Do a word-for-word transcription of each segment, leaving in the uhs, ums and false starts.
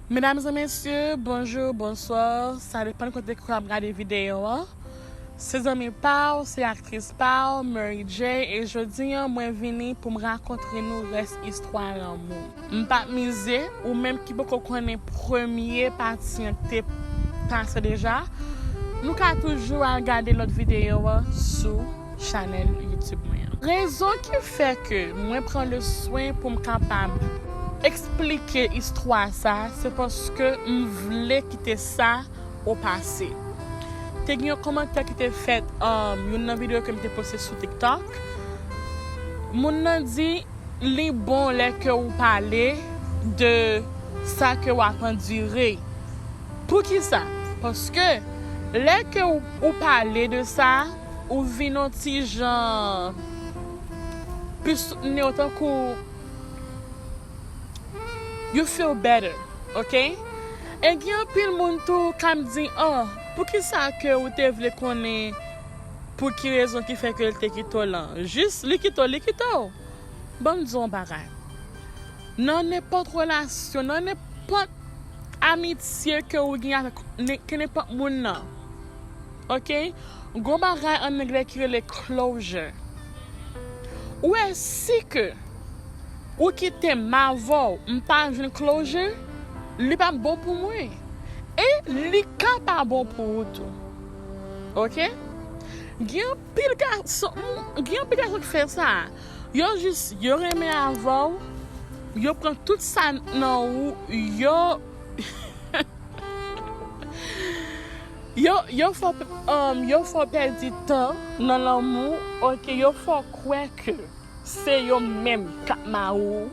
Medam e mesye, bonjou, bonswa. Sa depann kote ke w ap gade videyo an. Se zanmi pa w, se aktris pa w, Mary J, e jodi an mwen vini pou m rakonte nou rès istwa lanmou. M p ap mize, ou menm ki poko konnen premye pati an ki te pase deja, nou ka toujou al gade lòt videyo an sou chanèl YouTube mwen an. Rezon ki fè ke mwen pran le swen pou m kapab eksplike istwa sa, se paske m vle kite sa o pase. Te gen yon kòmantè ki te fèt, um, youn nan videyo ke m te poste sou TikTok. Moun nan di, li bon lè ke ou pale de sa ke w ap andire. Poukisa? Paske lè ke ou, ou pale de sa, ou vin yon ti jan plis soutni w tankou you feel better, ok? E gen anpil moun tou k ap di, oh, poukisa ke ou te vle konnen pou ki rezon ki fè ke l te kite w lan? Jis li kite w, li kite w. Ban m di w yon bagay. Nan nenpòt relasyon, nan nenpòt amitye ke ou gen avèk nen- ke nenpòt moun nan, ok? Gon bagay an anglè ki rele closure. Ou wè, si ke ou kite m avè w, m pa jwenn closure, li p ap bon pou mwen. E li ka pa bon pou ou tou. Ok? Gen anpil gason, gen anpil gason ki fè sa. Yo jis, yo renmen avè w, yo pran tout sa nan ou, yo, yo, yo fè w, um, yo fè w pèdi tan nan lanmou, ok, yo fè w kwè ke se yo menm k ap mare w,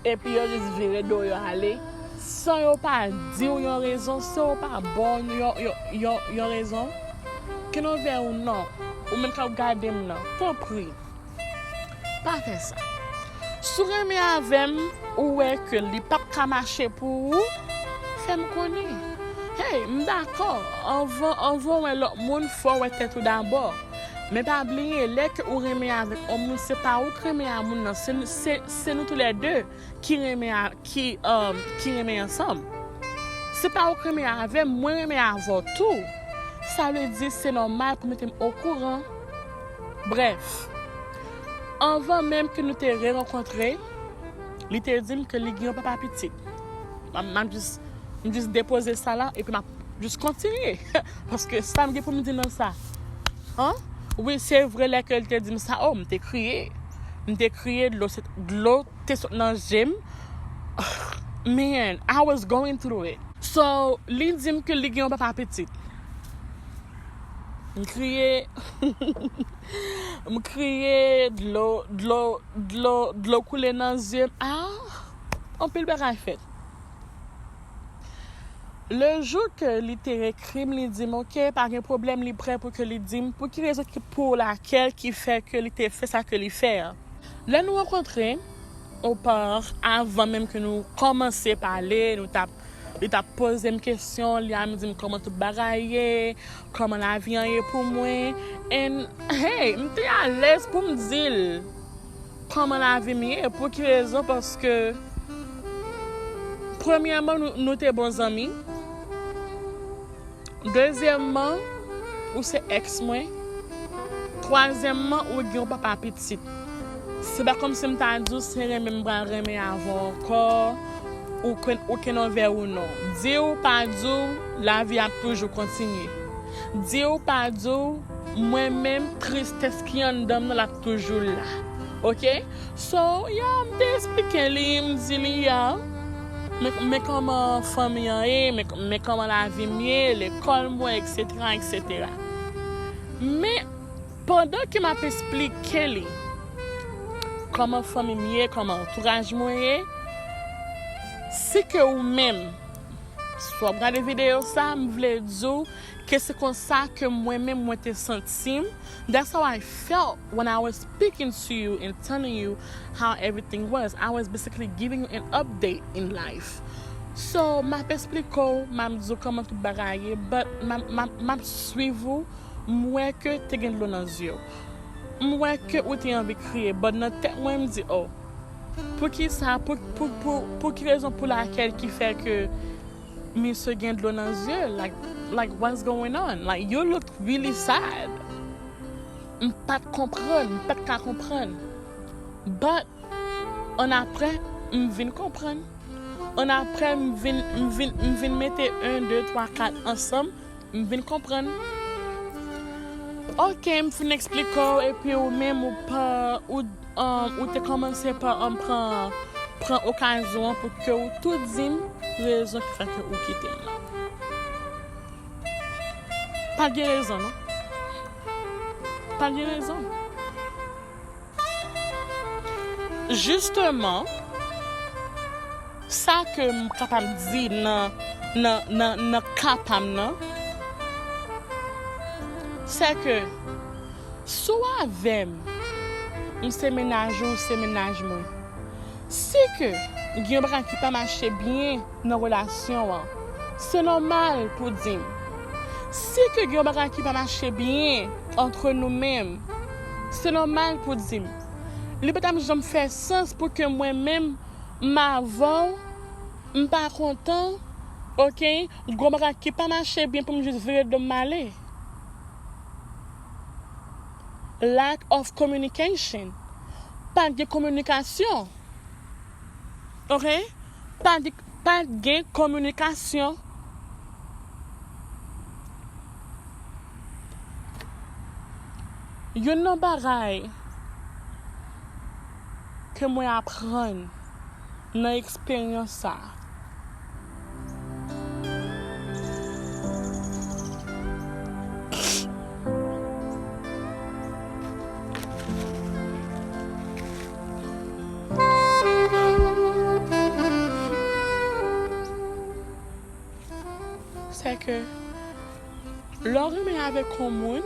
epi yo jis vire do yo ale, san yo pa di w yon rezon, san yo pa ba w yon, yon, yon, yon rezon. Kenòvè ou non, ou menm k ap gade m nan, tanpri, pa fè sa. Si w renmen avè m, ou wè ke li p ap ka mache pou ou, fè m konnen. Hey, m dakò, anvan, anvan w wè lòt moun, fò w wè tèt ou dabò. Men pa bliye, lè ke ou renmen avèk yon moun, se pa ou k renmen a moun nan, se, se, se nou toulède ki renmen a, ki, um, ki renmen ansanm. Se pa ou k renmen avè m, mwen renmen avè w tou. Sa vle di se nòmal pou mete m okouran. Brèf, anvan menm ke nou te re-rankontre, li te di m ke li gen yon papa pitit. M, m ap jis, m jis depoze sa la, epi m ap jis kontinye. Paske sa m gen pou m di nan sa. An? Wi, se vre, lè ke l te di m sa, oh, m te kriye. M te kriye, dlo, se, dlo te sot nan je m. Man, I was going through it. So, li di m ke li gen yon papa pitit. M kriye. M kriye, dlo, dlo, dlo, dlo koule nan zye m. Ah, anpil bagay fèt. Le jou ke li te ekri m, li di m, ok, pa gen pwoblèm, li prè pou ke li di m pou ki rezon ki, pou lakèl ki fè ke li te fè sa ke li fè an. Lè nou rankontre, o pa, avan menm ke nou kòmanse pale, nou t ap, li t ap poze m kesyon, li ap di m kòman tout bagay ye, kòman lavi an ye pou mwen. And, hey, m te alèz pou m di l kòman lavi m ye, pou ki rezon, paske, premyèman, nou, nou te bon zanmi. Dezyèmman, ou se èks mwen. Twazyèmman, ou gen yon papa pitit. Se pa kòmsi m ta di w se renmen m pral renmen avè w ankò, ou ken, ou kenòvè ou non. Di w pa di w, lavi ap toujou kontinye. Di w pa di w, mwen menm, tristès ki anndan m nan, l ap toujou la. Ok? So, ya, m te esplike li, m di li, ya, men, men kòman fanmi an ye, men, men kòman lavi m ye, lekòl mwen, etsetera, etsetera. Men, pandan ke m ap esplike li kòman fanmi m ye, kòman antouraj mwen ye, si ke ou menm, si w ap gade videyo sa, m vle di w ke se konsa ke mwen menm mwen te santi m. That's how I felt when I was speaking to you and telling you how everything was. I was basically giving you an update in life. So, m ap esplike w, m ap di w kòman tout bagay ye, but m ap, m ap, m ap swiv ou, m wè ke te gen dlo nan zye w. M wè ke ou te anvi kriye, but nan tèt mwen, m di, oh, poukisa, pou, pou, pou, pou ki rezon pou lakèl ki fè ke Misye gen dlo nan zye, like, like, what's going on? Like, you look really sad. M pa t konprann, m pa t ka konprann. But, annapre, m vin konprann. Annapre, m vin, m vin, m vin mete en, de, twa, kat ansanm, m vin konprann. Ok, m fin eksplike w, epi ou menm ou pa, ou, um, ou te kòmanse pa, um, pran, pran okazyon an pou ke ou tou di m rezon ki fè ke ou kite m nan. Pa gen rezon, non. Pa gen rezon. Jisteman, sa ke m kapab di nan, nan, nan, nan ka pa m nan, se ke si w avè m, m se mennaj ou, ou se mennaj mwen. Si ke gen yon bagay ki pa mache byen nan relasyon an, se nòmal pou di m. Si ke gen yon bagay ki pa mache byen antre nou menm, se nòmal pou di m. Li pa t ap janm fè sans pou ke mwen menm, m avè w, m pa kontan, ok, gon bagay ki pa mache byen pou m jis vire do m ale. Lack of communication. Pa gen kominikasyon. Ok? Pa gen, pa gen kominikasyon. Youn nan bagay ke mwen aprann nan eksperyans sa a, se ke lè w renmen avèk yon moun,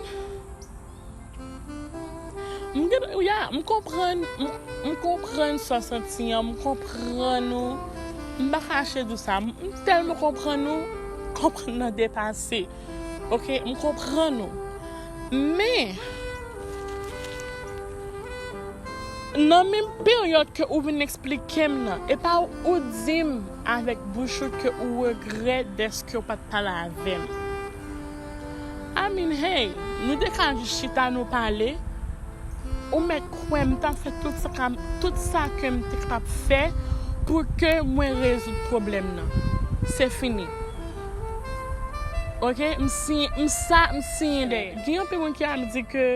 m gen, ya, m konprann, m, m konprann sa w santi an, m konprann ou. M pa kache di w sa, m, m tèlman konprann ou, konprann nan depase. Ok, m konprann ou. Men, nan menm peryòd ke ou vin eksplike m nan, e pa ou di m avèk bouch ou ke ou regrèt dèske ou pa t pale avè m. I mean, hey, nou te ka jis chita, nou pale. Ou mèt kwè m t ap fè tout sa ka, tout sa ke m te kapab fè pou ke mwen rezoud pwoblèm nan. Se fini. Ok? M siyen, m sa, m siyen dèyè. Gen anpil moun ki ap di ke,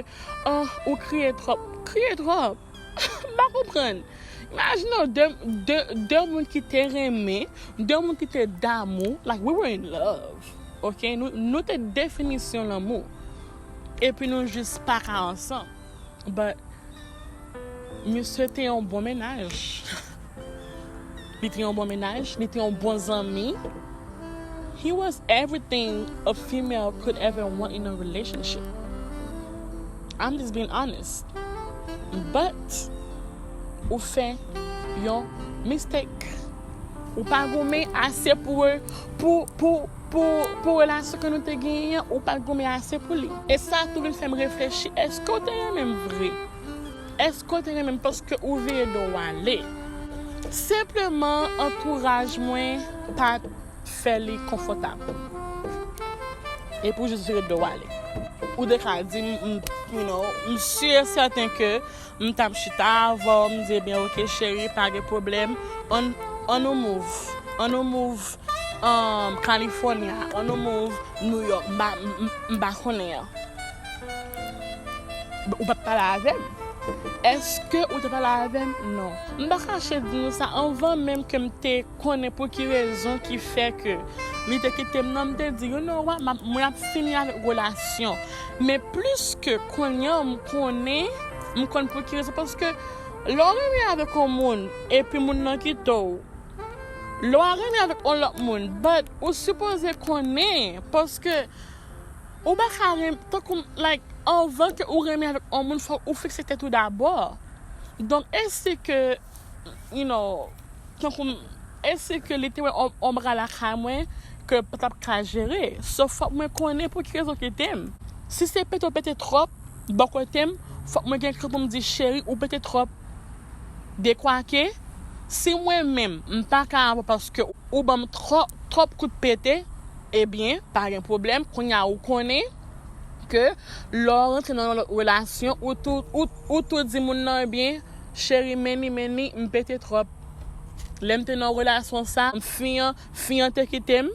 oh, ou kriye twòp. Kriye twòp? M pa konprann. Imajine w de, de, de moun ki te renmen, de moun ki te damou, like, we were in love. Ok? Nou, nou te definisyon lanmou. Epi nou jis pa ka ansanm. But, misye te yon bon mennaj. Li te yon bon mennaj, li te yon bon zanmi. He was everything a female could ever want in a relationship. I'm just being honest. But, ou fè yon mistake. Ou pa goumen ase pou, pou, pou, pou, pou relasyon ke nou te genyen an, ou pa t goumen ase pou li. E sa tou vin fè m reflechi, èske w te renmen m vre? Èske w te renmen m paske ou vire do w ale? Senpleman, antouraj mwen pa t fè li konfòtab. Epi w jis vire do w ale. Ou te ka di m, m, you know, m si e sèten ke m t ap chita avè w, m di, ebyen, ok, cheri, pa gen pwoblèm. Ann, ann nou move. Ann nou move, um, California. Ann nou move New York. M pa, m, m, m pa konnen an. Ou pa t pale avè m. Èske ou te pale avè m? Non. M pa kache di nou sa, anvan menm ke m te konnen pou ki rezon ki fè ke li te kite m nan, m te di, you know what, m ap, mwen ap fini avèk relasyon. Men plis ke kounye a, m konnen, m konn pou ki rezon. Paske lè w renmen avèk yon moun, epi moun nan kite w, lè w renmen avèk yon lòt moun, but ou sipoze konnen, paske ou pa ka renmen, tankou, like, anvan ke ou renmen avèk yon moun, fò ou fikse tèt ou dabò. Donk, e si ke, you know, tankou, e si ke li te wè yon, yon bagay lakay mwen ke pa t ap ka jere. So, fòk mwen konnen pou ki rezon kite m. Si se pete w pete twòp bò kote m, fòk mwen gen kran pou m di, cheri, ou pete twòp. Dekwake, Si mwen menm, m pa ka avè w paske ou ban m twòp, twòp kout pete, ebyen, pa gen pwoblèm. Kounye a ou konnen ke lè w rantre nan yon lòt relasyon, ou tou, ou, ou tou di moun nan, ebyen, cheri, meni, meni, m pete twòp. Lè m te nan relasyon sa, fi an, fi an te kite m,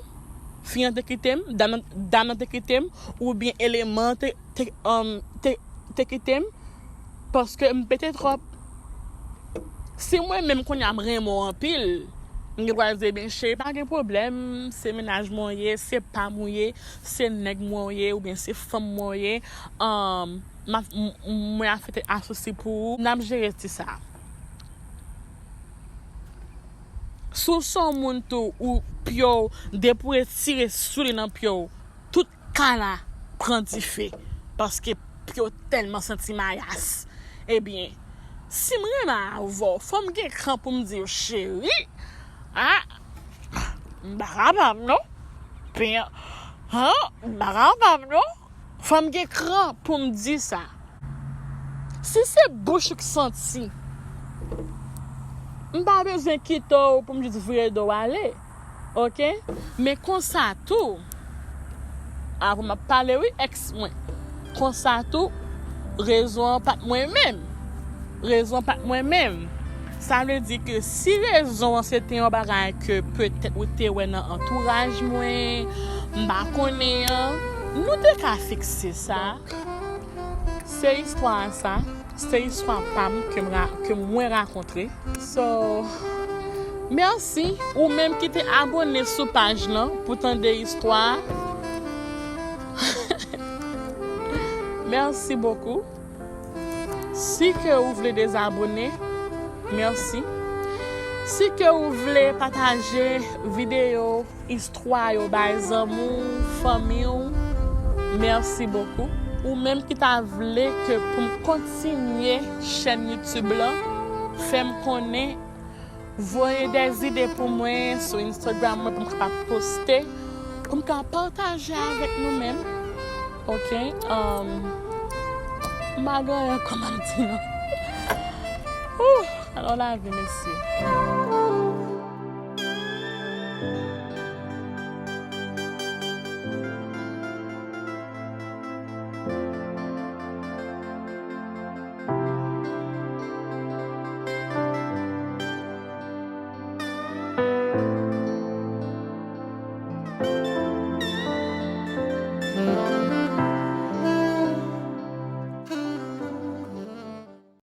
fi an te kite m, dam nan, dam nan te kite m, oubyen eleman an te, te, um, te, te kite m, paske m pete twòp. Si mwen menm kounye a m renmen w anpil, m gen dwa di, ebyen, cheri, pa gen pwoblèm, se mennaj mwen w ye, se pa m ou ye, se nèg mwen w ye, oubyen se fanm mwen w ye, um, m ap, m, mwen ap fete asousi pou ou, n ap jere ti sa. Si w se yon moun tou, ou pye w, depi w retire soulye nan pye w, tout kay la pran dife, paske pye w tèlman santi mayas. Ebyen, si m renmen avè w, fò m gen kran pou m di w, cheri, a, m pa kapab non. Pen, a, m pa kapab non. Fò m gen kran pou m di sa. Si se bouch ou k santi, m pa bezwen kite w pou m jis vire do w ale. Oke? Men konsa tou, avan m ap pale wi, èks mwen. Konsa tou, rezon an pa t mwen menm. Rezon an pa t mwen menm. Sa vle di ke si rezon an se te yon bagay ke petèt ou te wè nan antouraj mwen, m pa konnen an, nou te ka fikse sa. Se istwa a sa, se istwa pa m ke m ra-, ke mwen rakonte. So, mèsi ou menm ki te abòne sou paj lan pou tande istwa a. Merci beaucoup. Si ke ou vle dezabòne, mèsi. Si ke ou vle pataje videyo, istwa yo bay zanmi w, fanmi w, merci beaucoup. Ou menm ki ta vle ke pou m kontinye chèn YouTube lan, fè m konnen, voye de ide pou mwen sou Instagram mwen pou m kapab poste, pou m ka pataje avèk nou menm. Oke? Um, m pa gen anyen kòman m di non. Ouh, alò lavi, mesye.